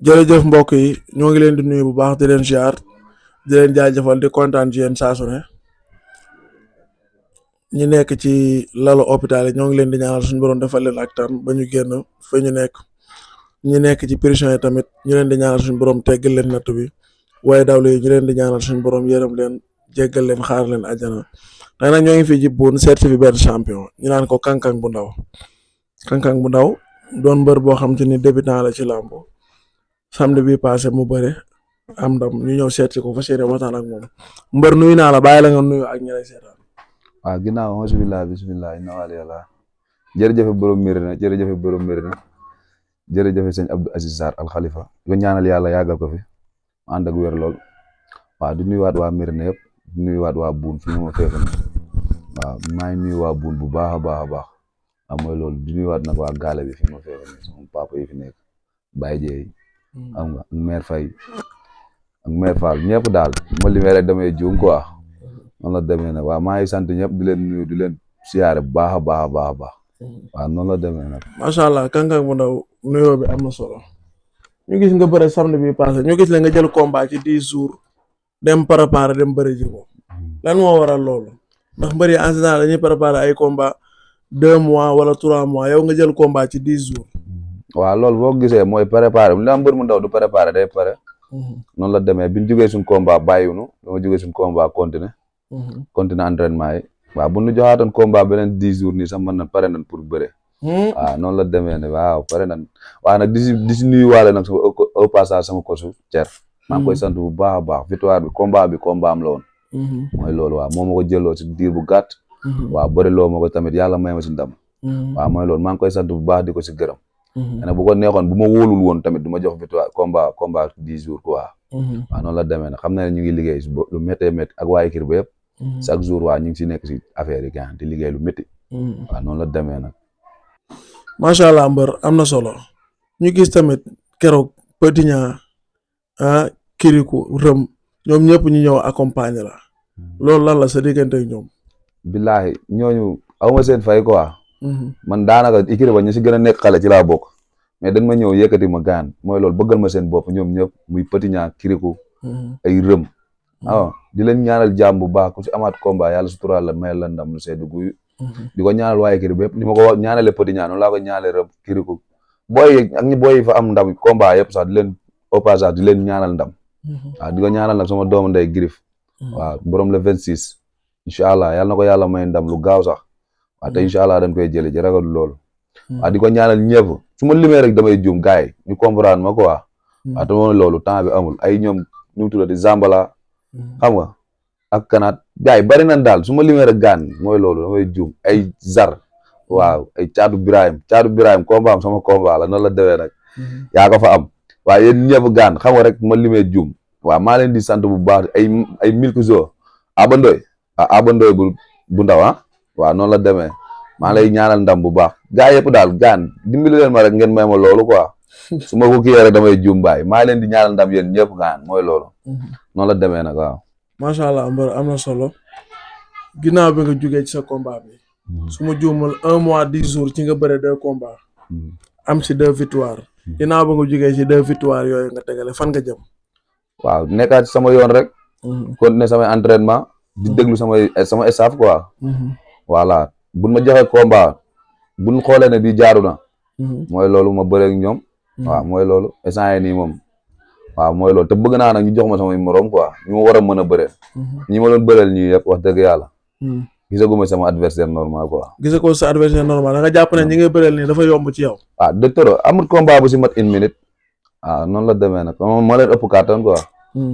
jërëjëf mbokk yi ñoo ngi leen di nuyu bu baax di leen ziar di leen jaajëfal di kontaan ci yéen saa su ne ñi nekk ci lalu hôpital yi ñoo ngi leen di ñaanal suñu borom defal leen ak tan ba ñu génn fa ñu nekk ñi nekk ci prison yi tamit ñu leen di ñaanal suñu borom teggal leen natt bi waaye dawlu yi ñu leen di ñaanal suñu borom yërëm leen jéggal leen xaar leen àjjana tey nag ñoo ngi fii ci buun seet si fi benn champion ñu naan ko Kang-Kang bu ndaw Kang-Kang bu ndaw doon mbër boo xam te ni débutant la ci làmb samedi bi passé mu bëre am ndam ñu ñëw seet si ko fas yéene waxtaan ak moom mbër nuyu naa la bàyyi la nga nuyu ak ñi lay seetaan. waaw ginnaaw bismillah bismillah inna wali yàlla jërëjëfe borom Mérina jërëjëfe borom Mérina jërëjëfe sëñ Abdou Aziz Sarr alxalifa di ko ñaanal yàlla yàggal ko fi mu ànd ak wér lool waaw di nuyuwaat waa Mérina yëpp di nuyuwaat waa buun fi ñu ma fekk waaw maa ngi nuyu waa buun bu baax a baax a baax waaw mooy loolu di nuyuwaat nag waa gaale bi fi ma fekk sama papa yi fi nekk Baye Dieye xam nga ak mère Faye ak mère Fall ñëpp daal ma limee rek damay juum quoi noonu la demee nag waaw maa ngi sant ñëpp di leen nuyu di leen siyaare bu baax a baax a baax a baax waaw noonu la demee nag. macha allah Kang-Kang bu ndaw nuyoo bi am na solo ñu gis nga bëre samedi bi passé ñu gis la nga jël combat ci 10 jours dem préparer dem bëri ji ko lan moo waral loolu ndax mbëri en général dañuy préparer ay combat 2 mois wala 3 mois yow nga jël combat ci 10 jours. waaw loolu boo gisee mooy préparé li mbër mu ndaw du préparé day pare noonu la demee bi ñu jógee suñ combat bàyyiwunu dama jógee suñ combat continuer entraînement yi waaw bu ñu joxaatoon combat beneen 10 jours nii sax mën na pare nañ pour bëre waaw noonu la demee ne waaw pare nañ waaw nag di si nuyu waale nag sama au passage sama kosu Thier maa ngi koy sant bu baax a baax victoire bi combat am la woon mooy loolu waaw moo ma ko jëloo si diir bu gàtt waaw bëri loo ma ko tamit yàlla may ma si ndam waaw mooy loolu maa ngi koy sant bu baax di ko si gërëm ne bu ko neexoon bu ma wóolul woon tamit du ma jox victoire combat 10 jours quoi waaw noonu la demee nag xam na ne ñu ngi liggéey lu méttee métti ak waa équipe ba yëpp chaque jour waa ñu ngi si nekk si affaire yi gaan di liggéey lu métti waaw noonu la demee nag macha allah mbër am na solo ñu gis tamit keroog Petit Niang Kirikou Rëm ñoom ñëpp ñu ñëw accompagner la loolu lan la sa diggante ak ñoom billaahi ñooñu awma seen fay quoi man daanaka équipe ba ñu si gën a nekk xale ci laa bokk mais dañ ma ñëw yëkkati ma gaan mooy loolu bëggal ma seen bopp ñoom ñëpp muy Petit Niang Kirikou ay Rëm waaw di leen ñaanal jàmm bu baax ku si amaat combat yàlla suturaal la may la ndam lu sedd guy di ko ñaanal waaye kii bépp ni ma ko ñaanale Petit Niang noonu laa ko ñaanale Rëm Kirikou booy ak ñi booy fa am ndam combat yëpp sax di leen au passage di leen ñaanal ndam waaw di ko ñaanal nag sama doomu ndey Grif waaw borom le 26 incha allah yàlla na ko yàlla may ndam lu gaaw sax waaw te incha allah dañ koy jëli ci ragal loolu waaw di ko ñaanal ñëpp su ma limee rek damay juum gars yi ñu comprendre ma quoi waaw te moom loolu temps bi amul ay ñoom ñu mu tuddati Zambala xam nga ak kanaat gars yi bari nañ daal su ma limee rek gaan mooy loolu damay juum ay zar waaw ay caatu Birahim combat am sama combat la noonu la demee nag yaa ko fa am waaye yéen ñëpp gaan xam nga rek ma limee juum waaw maa leen di sant bu baax ay milk zo abandoy bu ndaw waaw noonu la demee maa lay ñaanal ndam bu baax gaa yëpp daal gaan dimbali leen ma rek ngeen may ma loolu quoi su ma ko kiyee rek damay juum baay maa leen di ñaanal ndam yéen ñëpp gaan mooy loolu noonu la demee nag waaw macha allah mbër am na solo ginnaaw bi nga jógee ci sa combat bi su ma juumul 1 mois 10 jours ci nga bëre 2 combats am si 2 victoires ginnaaw ba nga jógee ci 2 victoires yooyu nga tegale fan nga jëm waaw nekkaat sama yoon rek continuer samay entraînement di déglu sama staff quoi voilà buñ ma joxe combat buñ xoolee ne bii jaaru na mooy loolu ma bëre ak ñoom waaw mooy loolu instant yi nii moom waaw mooy loolu te bëgg naa nag ñu jox ma samay morom quoi ñu ma war a mën a bëre ñi ma doon bëreel ñii yëpp wax dëgg yàlla gisaguma sama adversaire normal quoi gisagoo sa adversaire normal da nga jàpp ne ñi ngay bëreel nii dafa yomb ci yow waaw docteur amul combat bu si mat 1 minute waaw noonu la demee nag moo leen ëpp kàttan quoi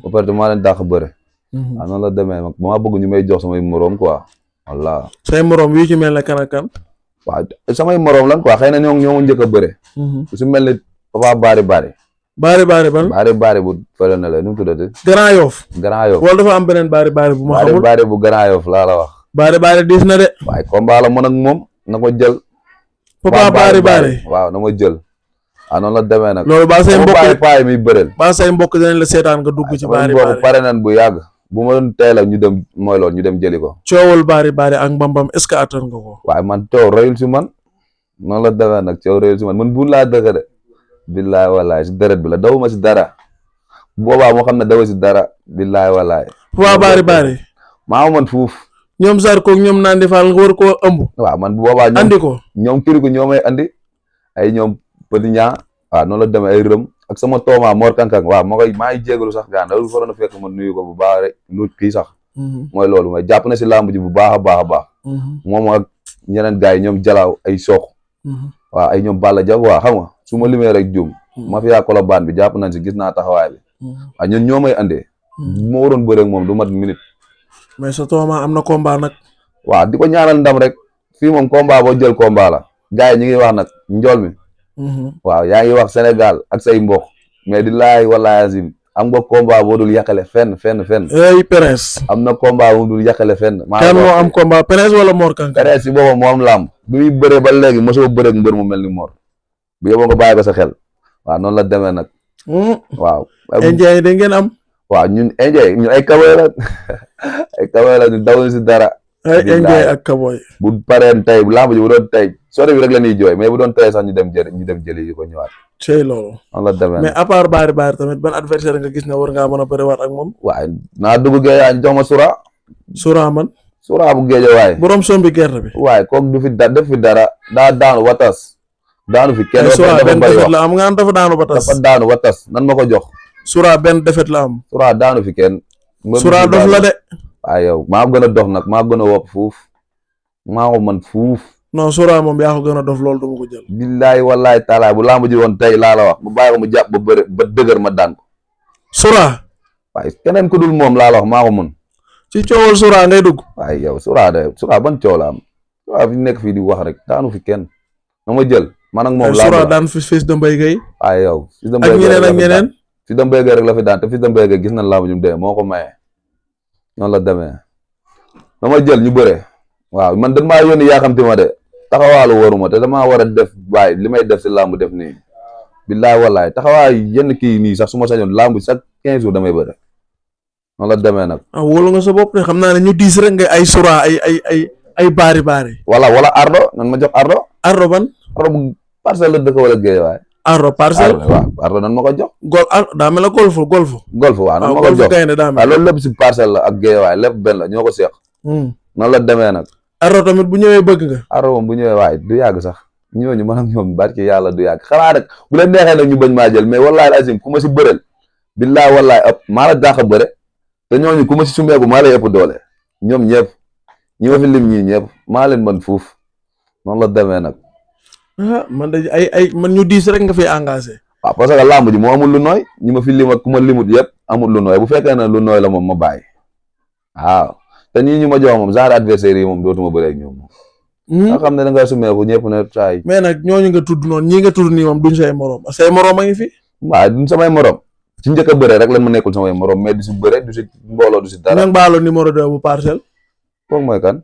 ba pare maa leen dàq bëre waaw noonu la demee nag maa bëgg ñu may jox samay morom quoi walla say morom yu ci mel ne kan ak kan waaw samay morom lan quoi xëy na ñoo njëkk a bëre su mel ni Papa Bari bu fële na la nu mu tuddati Grand Yoff wala dafa am beneen Bari bu ma xamul Bari bu Grand Yoff laa la wax Bari diis na de waaye combat la mën ak moom na ko jël Papa Bari waaw na ma jël waaw noonu la demee nag loolu ba say mbokk paay mi bëreel ba say mbokk dinañ la seetaan nga dugg ci Bari pare nan bu yàgg bu ma doon teel ñu dem mooy loolu ñu dem jëli ko coowal Bari ak mbambam est-ce que attan nga ko waaye man coow rëyul si man noonu la demee nag coow rëyul si man buun laa dëkk de billaay wallaay si deret bi la dawuma si dara boobaa moo xam ne dawa si dara billaay wallaay waa baari maa man fuuf ñoom Zarko ñoom Nandi Fall nga war koo ëmb waaw man bu boobaa andi ko ñoom kiriku ñoo may andi ay ñoom Petit Ñaa waaw noonu la demee ay rëm ak sama tooma Mor Kankang waaw maa ngi jégalu sax gaan loolu faroon na fekk ma nuyu ko bu baax rek lu kii sax mooy loolu mooy jàpp na si làmb ji bu baax a baax moom ak ñeneen gars yi ñoom jalaaw ay soox waaw ay ñoom Balla Diaw waaw xam nga su ma limee rek juum mafia Colobane bi jàpp nañ si gis naa taxawaay bi waaw ñun ñoo may andee bu ma waroon bëre ak moom du mat minute mais sa tooma am na combat nag waaw di ko ñaanal ndam rek fii moom combat boo jël combat la gars yi ñi ngi wax nag njool mi waaw yaa ngi wax Sénégal ak say mbokk mais di laay walaay azim am nga combat boo dul yàqale fenn ay Prince am na combat boo dul yàqale fenn kan moo am combat Prince wala Mor Kankang Prince si booba moo am làmb bi muy bëree ba léegi mosoo bëree ak mbër mu mel ni Mor bu yóbboo nga bàyyi ko sa xel waaw noonu la demee nag waaw indien yi da ngeen am waaw ñun indien ñun ay kaboy la ay kaboy la ñu dawuñ si dara ay indien ak kaboy bu pareen tey bu lamb ji bu doon tey sori bi rek la ñuy jooy mais bu doon tey sax ñu dem jëli yi ko ñëwaat cey loolu noonu la demee mais à part baari tamit ban adversaire nga gis ne war ngaa mën a bëriwaat ak moom waaye naa dugg géej jox ma sura man sura bu géej waaye borom sombi gerte bi waaye kooku du fi def fi dara daa daanu watas daanu fi kenn sura benn defet la am nga dafa daanu watas nan ma ko jox sura benn defet la am sura daanu fi kenn sura dof la de waaye yow maa gën a dox nag maa gën a wopp fuuf maa ko man fuuf non sura moom yaa ko gën a dof loolu duma ko jël billaay wallaay taalaay bu lamb ji woon tey laa la wax bu bàyyi ko mu jàpp ba bëre ba dëgër ma daan ko sura waaye keneen ku dul moom laa la wax maa ko mën ci coowal sura ngay dugg waaye yow sura ban coow la am sura fi nekk fii di wax rek daanu fi kenn na ma jël man ak moom sura daan fi Fils de Mbaye Gueye waaye yow Fils de Mbaye Gueye ak ñeneen Fils de Mbaye Gueye rek la fi daan te Fils de Mbaye Gueye gis nañ lamb ji mu dee moo ko maye noonu la demee na ma jël ñu bëre waaw man dañ maa yónni yaa xam te ma de taxawaalu waruma te damaa war a def waaye li may def si lamb def nii billaay wallaay taxawaay yenn kii nii sax su ma sañoon lamb chaque 15 jours damay bëre noonu la demee nag wóolu nga sa bopp de xam naa ne ñu diis rek nga ay sura ay baari wala ardo nan ma jox ardo ban ardo bu parcelle la dëkk wala géej waaye ardo parcelle waaw ardo nan ma ko jox daa mel ne golf waaw nan ma ko jox waaw loolu lépp si parcelle la ak géej waaye lépp benn la ñoo ko seeq noonu la demee nag ardo tamit bu ñëwee bëgg nga ardo moom bu ñëwee waaye du yàgg sax ñooñu man ak ñoom barki yàlla du yàgg xanaa rek bu leen neexee nag ñu bañ maa jël mais wallahi azim ku ma si bëreel billaay wallaay ëpp maa la dàq bëre te ñooñu ku ma si sumeeku maa lay ëpp doole ñoom ñëpp ñi ma fi lim ñii ñëpp maa leen mën fuuf noonu la demee nag man de man ñu diis rek nga fi engagé waaw parce que làmb ji moo amul lu nooy ñi ma fi lim ak ku ma limut yëpp amul lu nooy bu fekkee ne lu nooy la moom ma bàyyi waaw te ñii ñu ma jox moom genre adversaire yi moom dootuma bëre ak ñoom moom nga xam ne da nga sumeeku ñëpp ne saay mais nag ñooñu nga tudd noonu ñii nga tudd nii moom duñ say morom a ngi fi waaw duñ samay morom ci njëkk a bëre rek lan ma nekkul samay morom mais du si bëre du si mbooloo du si dara ñang baalo numéro 2 bu parcelle kooku mooy kan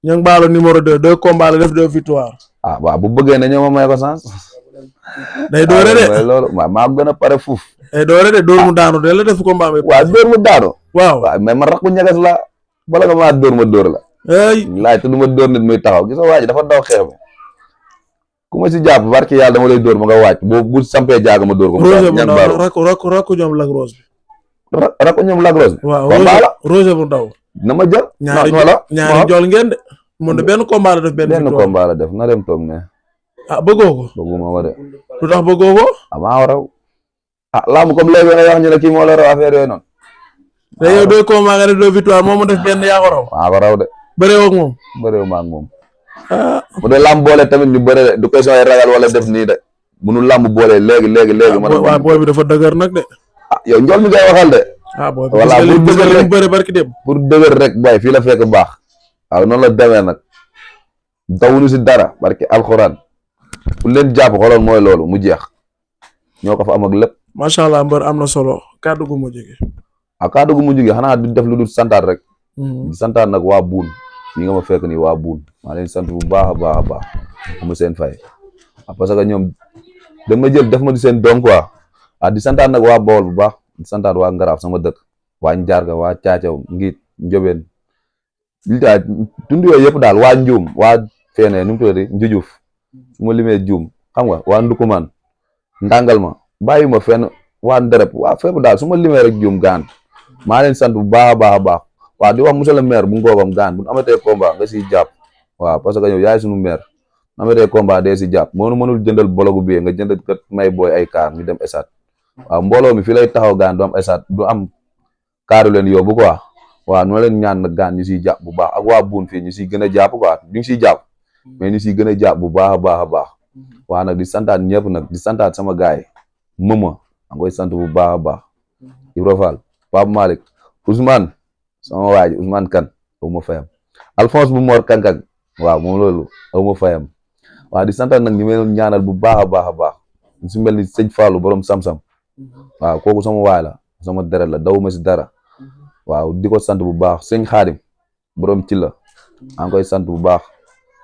ñang baalo numéro 2 2 combats la def 2 victoires waaw bu bëggee ne ñoo ma may ko sens day doore de loolu waaw maa gën a pare fuuf day doore de dóor mu daanu de la def combat bi waaw dóor mu daanu waaw mais man rakku ñagas la bala nga maa dóor ma dóor la ay laaj te du ma dóor nit muy taxaw gis nga waa ji dafa daw xeex bi ku ma si jàpp barki yàlla dama lay dóor ma nga wàcc bu sampee jaaga ma dóor ko rakku ñoom lagros bi rakku ñoom lagros bi waaw Roger bu ndaw na ma jël ñaari jool ngeen de moom de benn combat la def benn combat la def na dem toog ne bëggoo ko bëgguma wa de lu tax bëggoo ko maa war a laamu comme léegi nga wax ñu ne kii moo la raw affaire yooyu noonu te yow 2 combats nga def 2 victoires moom mu def benn yaa ko raw maa ko raw de bëreewoo ak moom maa ak moom bu dee làmb boole tamit ñu bëre de du question ay ragal wala def nii de munu làmb boole léegi waaw booy bi dafa dëgër nag de yow njool mi ngay waxal de booy bi voilà pour dëgër rek bëre barki dem pour dëgër rek boy fii la fekk baax waaw noonu la demee nag dawuñu si dara barki alxuraan bu leen jàpp xooloon mooy loolu mu jeex ñoo ko fa am ak lépp macha allah mbër am na solo kàddu gu mujj gi kàddu gu mujj gi xanaa du def lu dul santaat rek di santaat nag waa buun ñi nga ma fekk nii waa buun maa leen sant bu baax a baax amu seen fay parce que ñoom dañ ma jël def ma di seen doom quoi di santaat nag waa Bawol bu baax di santaat waa Ngaraaf sama dëkk waa Njaarga waa Caacaw Ngiit Njobeen li taa tund yooyu yëpp daal waa Njuum waa feene nu mu tuddati Njujuf su ma limee Juum xam nga waa Ndukumaan ndàngal ma bàyyi ma fenn waa Ndereb waa fépp daal su ma limee rek juum gaan maa leen sant bu baax a baax a baax waaw di wax monsieur le maire bu Ngobam gaan bu amatee combat nga siy jàpp waaw parce que yow yaay suñu maire bu amatee combat dee si jàpp mënul jëndal bologu bi nga jëndal kat may booy ay kaar ñu dem esat waaw mbooloo mi fii lay taxaw gaan du am esat du am kaaru leen yóbbu quoi waaw noo leen ñaan nag gaan ñu siy jàpp bu baax ak waa buun fii ñu siy gën a jàpp quoi ñu ngi siy jàpp mais ñu siy gën a jàpp bu baax a baax a baax waaw nag di santaat ñëpp nag di santaat sama gaay mëma a koy sant bu baax a baax Ibra Fall Pape Malick Ousmane sama waaji Ousmane Kane aw ma fayam Alphonse bu Mor Kankang waaw moom loolu aw ma fayam waaw di santaat nag ñu mel ñaanal bu baax a baax a baax su mel ni sëñ Fallou borom sam-sam waaw kooku sama waay la sama deret la dawuma si dara waaw di ko sant bu baax sëñ Xaadim borom ci la maa ngi koy sant bu baax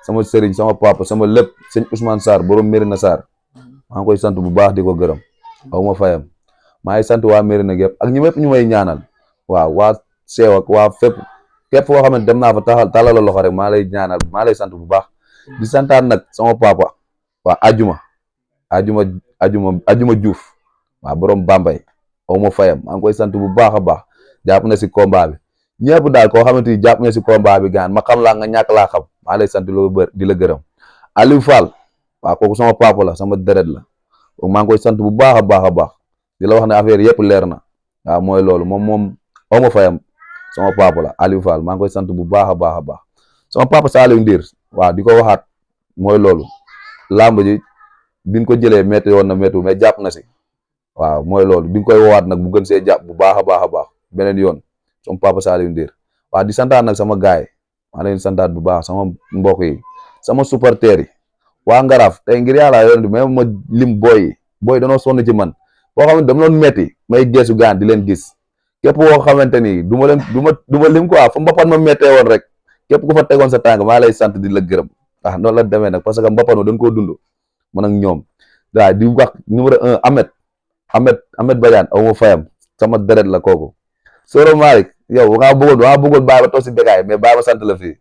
sama sëriñ sama papa sama lépp sëñ Ousmane Sarr borom Mérina Sarr maa ngi koy sant bu baax di ko gërëm aw ma fayam maa ngi sant waa Mérina gépp ak ñu mépp ñu may ñaanal waaw waa seew ak waa fépp képp foo xamante dem naa fa talal la loxo rek maa lay ñaanal maa lay sant bu baax di santaat nag sama papa waa ajuma Diouf waaw borom Bambay aw ma fayam maa ngi koy sant bu baax a baax jàpp na si combat bi ñëpp daal koo xamante ni jàpp na si combat bi gaan ma xam laa nga ñàkk laa xam maa lay sant di la gërëm Aliou Fall waaw kooku sama papa la sama deret la maa ngi koy sant bu baax a baax a baax di la wax ne affaire yëpp leer na waaw mooy loolu moom aw ma fayam sama papa la Aliou Fall maa ngi koy sant bu baax a baax a baax sama papa Saliou Ndir waaw di ko waxaat mooy loolu làmb ji biñ ko jëlee métti woon na métti mais jàpp na si waaw mooy loolu bi nga koy woowaat nag bu gën see jàpp bu baax a baax a baax beneen yoon sama papa Saliou Ndir waaw di santaat nag sama gaay maa leen santaat bu baax sama mbokk yi sama supporters yi waa Ngaraaf tey ngir yàlla yoon bi même ma lim booy danoo sonn ci man boo xam ne dama doon metti may geesu gaan di leen gis képp koo xamante ni du ma lim quoi fa mbapat ma méttee woon rek képp ku fa tegoon sa tànk maa lay sant di la gërëm ah noonu la demee nag parce que mbapat ma dañ koo dund man ak ñoom waaw di wax numéro 1 Ahmed Badiane aw ma fayam sama deret la kooku Soro Malick yow waa bëggoon bàyyi ba toog si békaay mais bàyyi ma sant la fii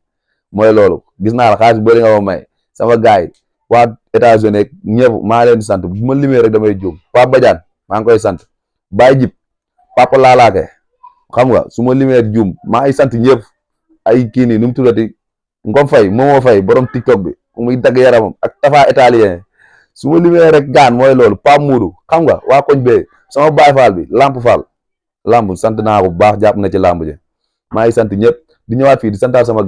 mooy loolu gis naa la xaalis bëri nga ma may sama gaay waa États-Unis ñëpp maa leen di sant bu ma limee rek damay juum Pape Badiane maa ngi koy sant Baye Jib Papa Laalaake xam nga su ma limee juum maa ngi sant ñëpp ay kii nii nu mu tuddati Ngom Faye Momo Faye borom TikTok bi muy dagg yaramam ak Tafa italien su ma limee rek gaan mooy loolu Pape Moudou xam nga waa koñ bee sama Baye Fall bi Lamp Fall lamb sant naa ko bu baax jàpp na ci lamb ji maa ngi sant ñëpp di ñëwaat fii di santaat sama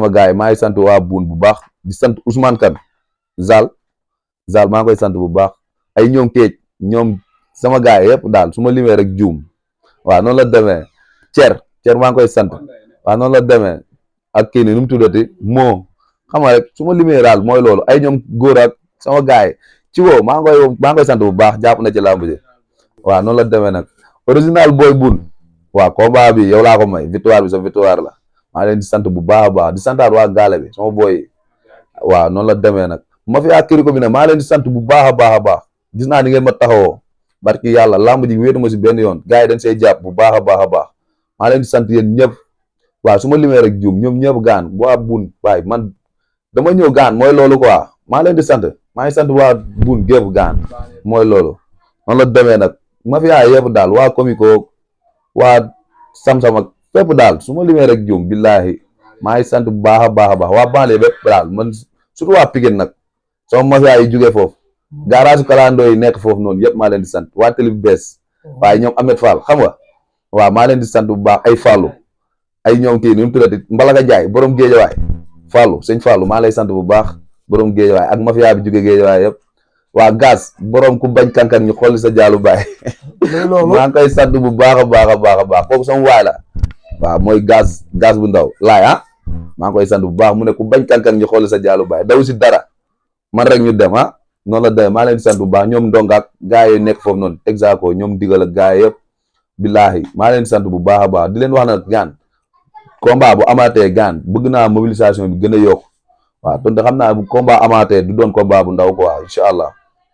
gaay maa ngi sant waa buun bu baax di sant Ousmane Kane Zal maa ngi koy sant bu baax ay ñoom kéej ñoom sama gaay yëpp daal su ma limee rek juum waaw noonu la demee Cer maa ngi koy sant waaw noonu la demee ak kii ni nu mu tuddati moo xam nga rek su ma limee daal mooy loolu ay ñoom góor ak sama gaay ci woo maa ngi koy sant bu baax jàpp na ci lamb ji waaw noonu la demee nag original boy bun waaw combat bi yow laa ko may victoire bi sa victoire la maa leen di sant bu baax a baax di santaat waa gaale bi sama boy waaw noonu la demee nag ma fi ak Kiriko bi nag maa leen di sant bu baax a baax a baax gis naa ni ngeen ma taxawoo barki yàlla lamb ji wéetu ma si benn yoon gars yi dañ see jàpp bu baax a baax a baax maa leen di sant yéen ñëpp waaw su ma limee rek juum ñoom ñëpp gaan waa bun waay man dama ñëw gaan mooy loolu quoi maa leen di sant maa ngi sant waa bun gépp gaan mooy loolu noonu la demee nag mafia yëpp daal waa Comico waa Sam-Sam ak fépp daal su ma limee rek juum billaahi maa ngi sant bu baax a baax a baax waa banlieue bépp daal man surtout waa Pikine nag sama mafia yi jugee foofu garage kalandoo yi nekk foofu noonu yëpp maa leen di sant waa télé bu bees waaye ñoom Ahmed Fall xam nga waaw maa leen di sant bu baax ay Fallou ay ñoom kii nu mu tuddati Mbalaga Jaay borom Géejawaay Fallou sëñ Fallou maa lay sant bu baax borom Géejawaay ak mafia bi jugee Géejawaay yëpp waa gaz borom ku bañ kankan ñu xool sa jaalu baay maa ngi koy sant bu baax a baax a baax a baax kooku sama waay la waaw mooy gaz bu ndaw laay maa ngi koy sant bu baax mu ne ku bañ kankan ñu xool sa jaalu baay daw si dara man rek ñu dem noonu la demee maa leen di sant bu baax ñoom ndongaak gaay yi nekk foofu noonu exaco ñoom digal ak gaay yëpp billaahi maa leen di sant bu baax a baax di leen wax nag gaan combat bu amaatee gaan bëgg naa mobilisation bi gën a yokk waaw tonte xam naa bu combat amaatee du doon combat bu ndaw quoi incha allah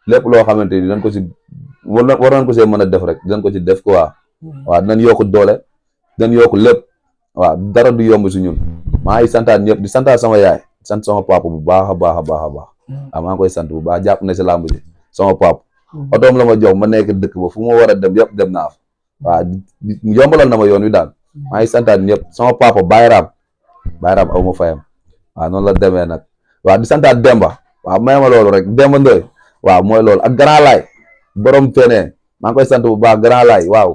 lépp loo xamante ni dañ ko si war nañ ko see mën a def rek dinañ ko ci def quoi waaw dinañ yokk doole dinañ yokk lépp waaw dara du yomb si ñun maa ngi santaat ñëpp di santaat sama yaay sant sama papa bu baax a baax a baax a baax waaw maa ngi koy sant bu baax jàpp na si làmb ji sama pap otoom la ma jox ma nekk dëkk ba fu ma war a dem yëpp dem naa fa waaw yombalal na ma yoon wi daal maa ngi santaat ñëpp sama papa Baye Ram aw ma fayam waaw noonu la demee nag waaw di santaat Demba waaw may ma loolu rek Demba Ndoye waaw mooy loolu ak Grand Laye borom fenee maa ngi koy sant bu baax Grand Laye waaw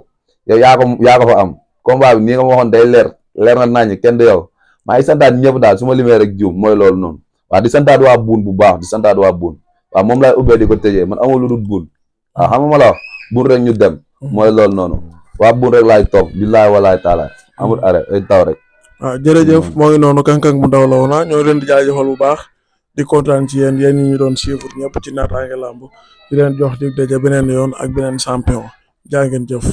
yow yaa ko fa am combat bi nii nga ma waxoon day leer na nañu kenn du yow maa ngi santaat ñëpp daal su ma limee rek juum mooy loolu noonu waaw di santaat waa buun bu baax di santaat waa buun waaw moom laay ubbee di ko tëjee man amul lu dul buun waaw xam nga ma la wax buun rek ñu dem mooy loolu noonu waa buun rek laay topp billaay walaay taala amul arrêt ay taw rek waaw jërëjëf moo ngi noonu Kang-Kang bu ndaw la woon ñoo leen di jaajëfal bu baax di kontaan ci yéen ñi ñu doon suivre ñëpp ci Natangué Lamb di leen jox dig daje beneen yoon ak beneen champion jaa ngeen jëf